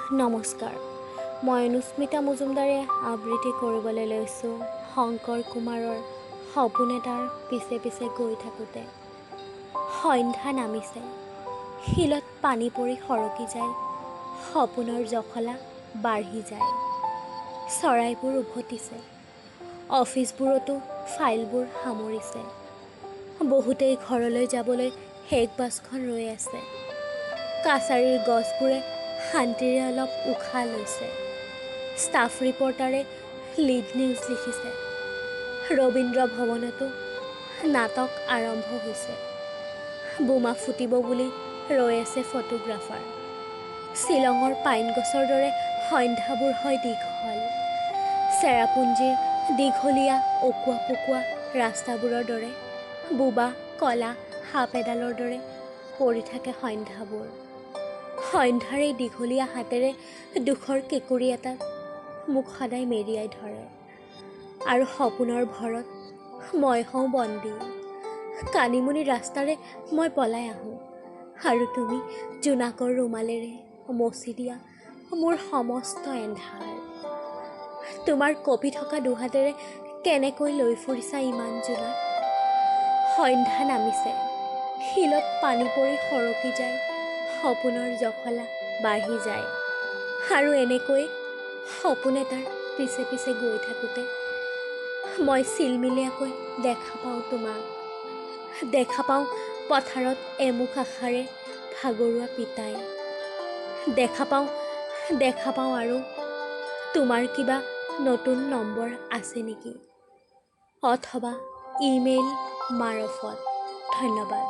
নমস্কাৰ, মই অনুস্মিতা মজুমদাৰে আবৃত্তি কৰিবলৈ লৈছোঁ শংকৰ কুমাৰৰ সপোন এটাৰ পিছে পিছে গৈ থাকোঁতে। সন্ধ্যা নামিছে, শিলত পানী পৰি সৰকি যায়, সপোনৰ জখলা বাঢ়ি যায়। চৰাইবোৰ উভতিছে, অফিচবোৰতো ফাইলবোৰ সামৰিছে, বহুতেই ঘৰলৈ যাবলৈ শেষ বাছখন ৰৈ আছে। কাছাৰীৰ গছবোৰে শান্তিৰে অলপ উশাহ লৈছে। ষ্টাফ ৰিপৰ্টাৰে লিড নিউজ লিখিছে। ৰবীন্দ্ৰ ভৱনতো নাটক আৰম্ভ হৈছে। বোমা ফুটিব বুলি ৰৈ আছে ফটোগ্ৰাফাৰ। শ্বিলঙৰ পাইন গছৰ দৰে সন্ধ্যাবোৰ হয় দীঘল। চেৰাপুঞ্জীৰ দীঘলীয়া অকোৱা পকোৱা ৰাস্তাবোৰৰ দৰে বোবা কলা সাপ এডালৰ দৰে পৰি থাকে সন্ধ্যাবোৰ। সন্ধ্যাৰ এই দীঘলীয়া হাতেৰে দুখৰ কেঁকুৰি এটাত মোক সদায় মেৰিয়াই ধৰে আৰু সপোনৰ ভৰত মই হওঁ বন্দী। কানিমুনি ৰাস্তাৰে মই পলাই আহোঁ আৰু তুমি জোনাকৰ ৰুমালেৰে মচি দিয়া মোৰ সমস্ত এন্ধাৰ। তোমাৰ কঁপি থকা দুহাতেৰে কেনেকৈ লৈ ফুৰিছা ইমান জোনাক? সন্ধ্যা নামিছে, শিলত পানী পৰি সৰকি যায়, সপোনৰ জখলা বাঢ়ি যায়। আৰু এনেকৈ সপোন এটাৰ পিছে পিছে গৈ থাকোঁতে মই চিলমিলীয়াকৈ দেখা পাওঁ তোমাক। দেখা পাওঁ পথাৰত এমুখ আশাৰে ভাগৰুৱা পিতাই। দেখা পাওঁ আৰু তোমাৰ কিবা নতুন নম্বৰ আছে নেকি, অথবা ইমেইল মাৰফত। ধন্যবাদ।